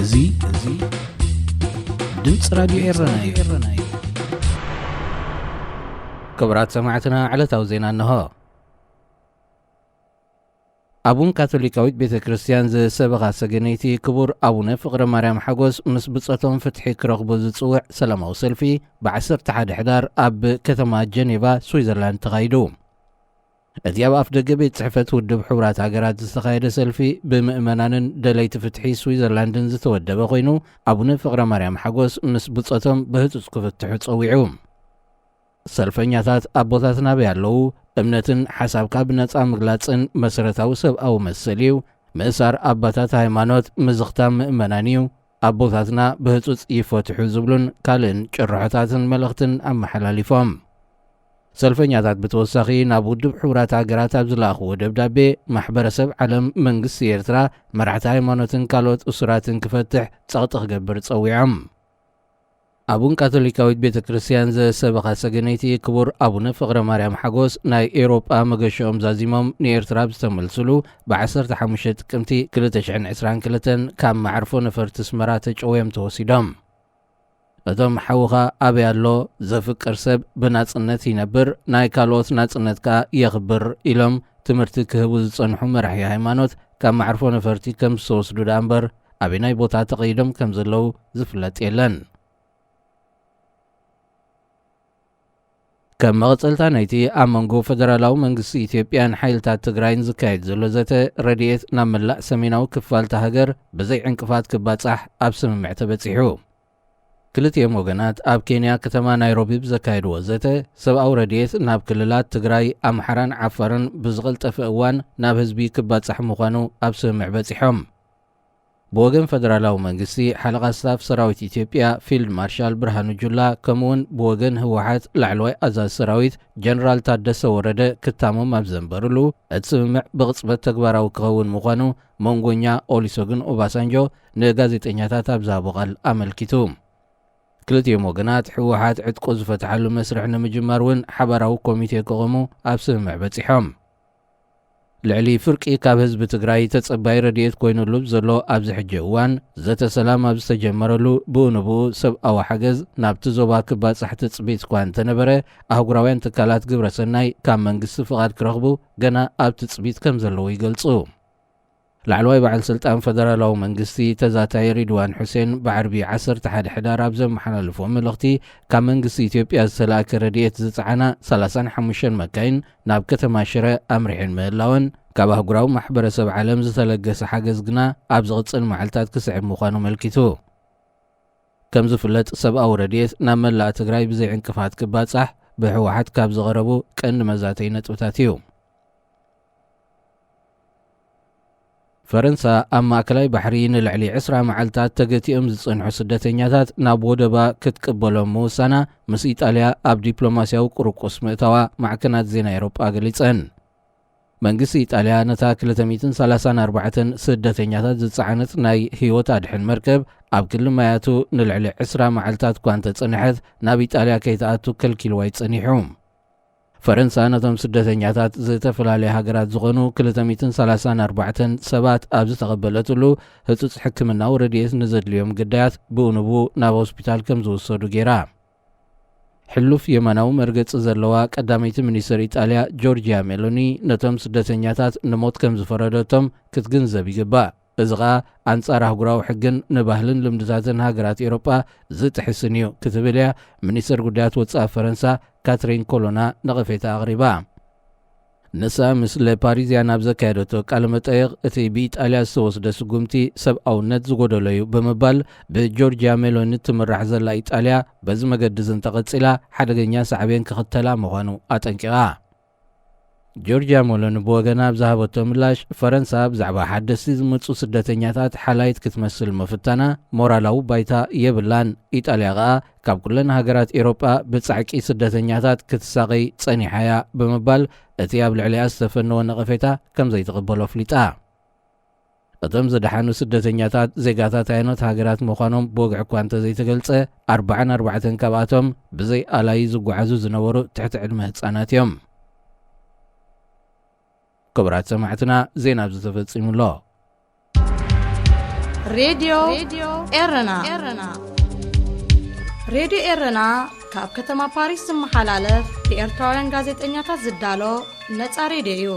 እዚ እዚ ድምፂ ራድዮ ኤረና እዩ። ክቡራት ሰማዕትና፣ ዕለታዊ ዜና እንሆ። ኣቡን ካቶሊካዊት ቤተ ክርስቲያን ዘሰበኻ ሰገነይቲ ክቡር ኣቡነ ፍቕረ ማርያም ሓጎስ ምስ ብጾቶም ፍትሒ ክረኽቡ ዝጽውዕ ሰላማዊ ሰልፊ ብዓሰርተ ሓደ ሕዳር ኣብ ከተማ ጀኔቫ ስዊዘርላንድ ተኻይዱ። እቲ ኣብ ኣፍ ደገ ቤት ጽሕፈት ውድብ ሕቡራት ሃገራት ዝተኻየደ ሰልፊ ብምእመናንን ደለይቲ ፍትሒ ስዊዘርላንድን ዝተወደበ ኮይኑ፣ ኣቡነ ፍቕረ ማርያም ሓጎስ ምስ ብጾቶም ብህጹጽ ክፍትሑ ጸዊዑ። ሰልፈኛታት ኣቦታትና ኣበይ ኣለዉ? እምነትን ሓሳብካ ብነጻ ምግላጽን መሰረታዊ ሰብኣዊ መሰል እዩ። ምእሳር ኣባታት ሃይማኖት ምዝኽታም ምእመናን እዩ። ኣቦታትና ብህጹጽ ይፈትሑ ዝብሉን ካልእን ጭርሖታትን መልእኽትን ኣመሓላሊፎም። ሰልፈኛታት ብተወሳኺ ናብ ውድብ ሕቡራት ሃገራት ኣብ ዝለኣኽዎ ደብዳቤ፣ ማሕበረሰብ ዓለም መንግስቲ ኤርትራ መራሕቲ ሃይማኖትን ካልኦት እሱራትን ክፈትሕ ጸቕጢ ክገብር ጸዊዖም። ኣቡን ካቶሊካዊት ቤተ ክርስቲያን ዘሰበኻ ሰገነይቲ ክቡር ኣቡነ ፍቕረ ማርያም ሓጎስ ናይ ኤውሮጳ መገሻኦም ዛዚሞም ንኤርትራ ኣብ ዝተመልስሉ ብ ዓሰርተ ሓሙሽተ ጥቅምቲ ክልተ ሽሕን ዕስራን ክልተን ካብ መዓርፎ ነፈርቲ ኣስመራ ተጨውዮም ተወሲዶም። እቶም ሓውኻ ኣበይ ኣሎ ዘፍቅር ሰብ ብናጽነት ይነብር፣ ናይ ካልኦት ናጽነት ከኣ የኽብር ኢሎም ትምህርቲ ክህቡ ዝጸንሑ መራሒ ሃይማኖት ካብ መዓርፎ ነፈርቲ ከም ዝተወስዱ ደኣ እምበር ኣበናይ ቦታ ተቐይዶም ከም ዘለዉ ዝፍለጥ የለን። ከም መቐጸልታ ናይቲ ኣብ መንጎ ፈደራላዊ መንግስቲ ኢትዮጵያን ሓይልታት ትግራይን ዝካየድ ዘሎ ዘተ፣ ረድኤት ናብ መላእ ሰሜናዊ ክፋል እታ ሃገር ብዘይ ዕንቅፋት ክባጻሕ ኣብ ስምምዕ ተበጺሑ። ክልቲኦም ወገናት ኣብ ኬንያ ከተማ ናይሮቢ ብዘካየድዎ ዘተ፣ ሰብኣዊ ረድኤት ናብ ክልላት ትግራይ፣ ኣምሓራን ዓፋርን ብዝቐልጠፈ እዋን ናብ ህዝቢ ክባጻሕ ምዃኑ ኣብ ስምምዕ በጺሖም። ብወገን ፈደራላዊ መንግስቲ፣ ሓለቓ ስታፍ ሰራዊት ኢትዮጵያ ፊልድ ማርሻል ብርሃኑ ጁላ፣ ከምኡውን ብወገን ህወሓት ላዕለዋይ ኣዛዚ ሰራዊት ጀነራል ታደሰ ወረደ ክታሞም ኣብ ዘንበሩሉ፣ እቲ ስምምዕ ብቕጽበት ተግባራዊ ክኸውን ምዃኑ መንጎኛ ኦሊሶግን ኦባሳንጆ ንጋዜጠኛታት ኣብ ዝሃቦ ቃል ኣመልኪቱ። ክልቲኦም ወገናት፣ ህወሓት ዕጥቁ ዝፈትሓሉ መስርሕ ንምጅማር እውን ሓባራዊ ኮሚቴ ክቖሙ ኣብ ስምምዕ በጺሖም። ልዕሊ ፍርቂ ካብ ህዝቢ ትግራይ ተጸባይ ረድኤት ኮይኑሉ ዘሎ ኣብዚ ሕጂ እዋን፣ ዘተ ሰላም ኣብ ዝተጀመረሉ፣ ብኡ ንብኡ ሰብኣዊ ሓገዝ ናብቲ ዞባ ክባጻሕ ትጽቢት እኳ እንተነበረ፣ ኣህጉራውያን ትካላት ግብረ ሰናይ ካብ መንግስቲ ፍቓድ ክረኽቡ ገና ኣብ ትጽቢት ከም ዘለዉ ይገልጹ። ላዕለዋይ በዓል ስልጣን ፈደራላዊ መንግስቲ ተዛታይ ሪድዋን ሑሴን ብዓርቢ ዓሰርተ ሓደ ሕዳር ኣብ ዘመሓላለፎ መልእኽቲ፣ ካብ መንግስቲ ኢትዮጵያ ዝተላእከ ረድኤት ዝጸዓና ሰላሳን ሓሙሽተን መካይን ናብ ከተማ ሽረ ኣምሪሐን ምህላወን፣ ካብ ኣህጉራዊ ማሕበረሰብ ዓለም ዝተለገሰ ሓገዝ ግና ኣብ ዝቕጽል መዓልታት ክስዕብ ምዃኑ ኣመልኪቱ። ከም ዝፍለጥ፣ ሰብኣዊ ረድኤት ናብ መላእ ትግራይ ብዘይ ዕንቅፋት ክባጻሕ ብህወሓት ካብ ዝቐረቡ ቀንዲ መዛተዪ ነጥብታት እዩ። ፈረንሳ ኣብ ማእከላይ ባሕሪ ንልዕሊ ዕስራ መዓልታት ተገቲኦም ዝጸንሑ ስደተኛታት ናብ ወደባ ክትቅበሎም ምውሳና፣ ምስ ኢጣልያ ኣብ ዲፕሎማስያዊ ቁርቁስ ምእታዋ ማዕከናት ዜና ኤውሮጳ ገሊጸን። መንግስቲ ኢጣልያ ነታ ክልተ ሚእትን ሰላሳን ኣርባዕተን ስደተኛታት ዝጸዓነት ናይ ህይወት ኣድሕን መርከብ ኣብ ክሊ ማያቱ ንልዕሊ ዕስራ መዓልታት እኳ እንተጸንሐት፣ ናብ ኢጣልያ ከይትኣቱ ከልኪልዋ እዩ ጸኒሑ። ፈረንሳ ነቶም ስደተኛታት ዝተፈላለያ ሃገራት ዝኾኑ ክልተ ሚእትን ሰላሳን ኣርባዕተን ሰባት ኣብ ዝተቐበለትሉ፣ ህጹጽ ሕክምናዊ ረድኤት ንዘድልዮም ግዳያት ብኡ ንብኡ ናብ ሆስፒታል ከም ዝውሰዱ ገይራ። ሕሉፍ የማናዊ መርገጺ ዘለዋ ቀዳመይቲ ሚኒስትር ኢጣልያ ጆርጂያ ሜሎኒ፣ ነቶም ስደተኛታት ንሞት ከም ዝፈረደቶም ክትግንዘብ ይግባእ። እዚ ኸኣ ኣንጻር ኣህጉራዊ ሕግን ንባህልን ልምድታትን ሃገራት ኤውሮጳ ዝጥሕስን እዩ ክትብል እያ ሚኒስትር ጉዳያት ወጻኢ ፈረንሳ ካትሪን ኮሎና ነቐፌታ ኣቕሪባ። ንሳ ምስ ለፓሪዝያን ኣብ ዘካየደቶ ቃለ መጠይቕ፣ እቲ ብኢጣልያ ዝተወስደ ስጉምቲ ሰብኣውነት ዝጎደሎ እዩ ብምባል፣ ብጆርጂያ ሜሎኒ ትምራሕ ዘላ ኢጣልያ በዚ መገዲ እዚ እንተቐጺላ ሓደገኛ ሳዕቤን ክኽተላ ምዃኑ ኣጠንቂቓ። ጆርጂያ ሜሎኒ ብወገና ኣብ ዝሃበቶ ምላሽ፣ ፈረንሳ ብዛዕባ ሓደስቲ ዝመጹ ስደተኛታት ሓላይት ክትመስል ምፍታና ሞራላዊ ባይታ የብላን። ኢጣልያ ኸኣ ካብ ኩለን ሃገራት ኤውሮጳ ብጻዕቂ ስደተኛታት ክትሳቐይ ጸኒሓ እያ ብምባል፣ እቲ ኣብ ልዕሊኣ ዝተፈነወ ነቐፌታ ከም ዘይትቕበሎ ኣፍሊጣ። እቶም ዝደሓኑ ስደተኛታት ዜጋታት ኣየኖት ሃገራት ምዃኖም ብወግዒ እኳ እንተዘይተገልጸ፣ ኣርባዓን ኣርባዕተን ካብኣቶም ብዘይ ኣላይ ዝጓዓዙ ዝነበሩ ትሕቲ ዕድመ ህጻናት እዮም። ክቡራት ሰማዕትና፣ ዜና ኣብዚ ተፈጺሙ ኣሎ። ሬድዮ ኤረና። ሬድዮ ኤረና ካብ ከተማ ፓሪስ ዝመሓላለፍ ብኤርትራውያን ጋዜጠኛታት ዝዳሎ ነጻ ሬድዮ እዩ።